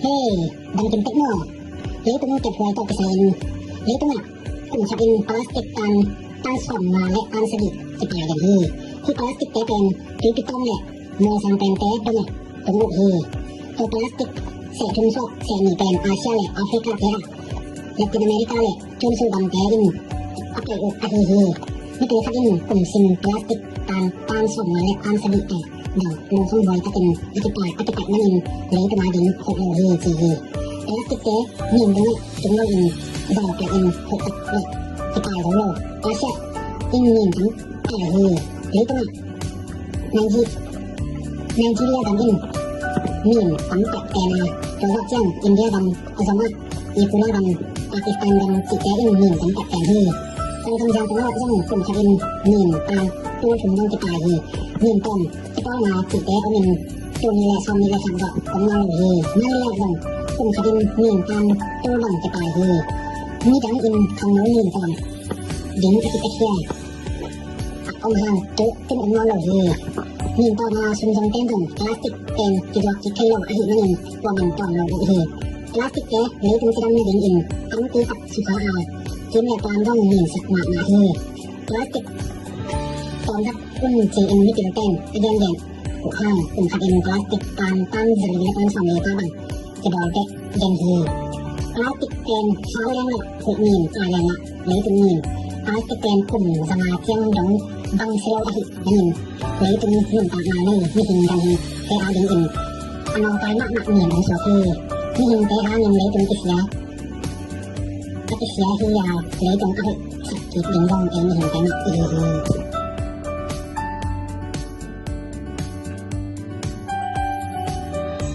ເອີ ດັງກິນເຕັກໜໍ່ ເລີຍຕຸງເກັບຫວຍຕອກກະໄຊ ເລີຍຕຸງອະ ກຸມຂັບອິນປລາສຕິກຕານ ຕານສອມມາ ແລະ ຕານສະດິ ຈະປາຍກັນຮີ ທີ່ປລາສຕິກແຕແປນ ປີປິຕອງ ແລະ ມວຍຊາງແປນແຕ ດົງອະ ຕົງໂລກຮີ ໂຕປລາສຕິກແສທຸນສອກແສໜີແປນ ອາເຊຍ ແລະ ອາຟຣິກາເຕອະ ແລະ ຕິນອາເມລິກາ ແລະ ຈຸນຊູບັນແຕອິນ ອະໄປອຸອະຮີຮີ ມິເຕຄັດອິນ ກຸມຊິນປລາສຕິກຕານ ຕານສອມມາ ແລະ ຕານສະດິແຕ ດັງໂລຄົງບອຍຕະເຕັນ ອະຕິປາຍ ອະຕິປັດມັນອິນ ເລຕະມາດິນ ໂຄກໂລຮີ ຈີຮີ ປລາສຕິກເຕ ມີນເດງ ຈຸງໂລອິນ ດອກລະອິນ ໂຄກຕັກເລ ອະຕິປາຍໂລໂລ ອາເຊຍ ອິນມີນຕັງ ອາຮີ ເລຕະມາ ໄນຈີ ໄນຈີເຣຍດຳອິນ ມີນຕຳແປະແຕນາ ໂຕຮອກຈຽງ ອິນເດຍດຳ ອາຊອມາ ອີກູລາດຳ ປາກິສຕານດຳ ຈີແຕອິນ ມີນຕຳແປະແຕນຮີ ຕອນກຳຈານຕະຫຼອດຍັງກຸມຄະອິນ ມີນຕານ ຕູທຸມຍັງຈະປາຍຮີ ມີນຕອນ ຈະປ້ອງມາ ຈີແຕອອມອິນ ຕູນີແລຊອມນີແລແຄມດອກ ອອມນອງໂລຮີ ມາເລແລດອງ ກຸມຄະອິນ ມີນຕານ ຕູດອງຈະປາຍຮີ ມີດຳອິນ ຄັງໂນມີນຕອນ ດິງອາທິດອາເຄຍ ອອມຮາງ ໂຕ ຕຶງອອມນອງໂລຮີ ມີນຕອນມາຊຸມຊົນແຕນຕົງ ປລາສຕິກເປັນ ກິໂລກິດໄຄໂລ ອະຫິມະນິນ ປວມມັນຕອນໂລຮີ ປລາສຕິກແຕ ເລຕຶງຈະດຳໃນດິງອິນ ອັນຕີຕັກສຸພາອາ ກິນແລະປານດ້ອງມີນສັກມານາຮີ ປລາສຕິກ ຕອນດັບ ອຸນ ຈີເອັນ ມິຕິລະແຕນ ອະແດນແດນ ໂອຮາງ ອຸນຄາເອັນ ປລາສຕິກ ຕານ ຕານສະລີ ແລະ ຕານສອງເລ ຕາບັງ ຈະບອລເຕະ ແດນຮີ ປລາສຕິກແຕນ ຊາວແລງລະ ໂຄກມີນ ອາແລງລະ ເລຕຸນມີນ ປລາສຕິກແຕນ ກຸມສະງາ ຈຽງດົງ ບັງເຊລ ອະຫິ ຍານິນ ເລຕຸນ ນຸນຕາງອາເນ ມີຫິງ ດັງຫິງ ເຕອາດິງອິນ ອະນອງກາຍ ມະ ມະ ມີນ ອັນໂສຄື ມີຫິງ ເຕອານິງ ເລຕຸນ ກິເຊຍ ອາກິເຊຍ ຮີຍາ ເລຕຸນ ອະຫິ ສັກກິດ ດິງດອງ ເອ ມີຫິງ ເຕມະ ອີ ຮີ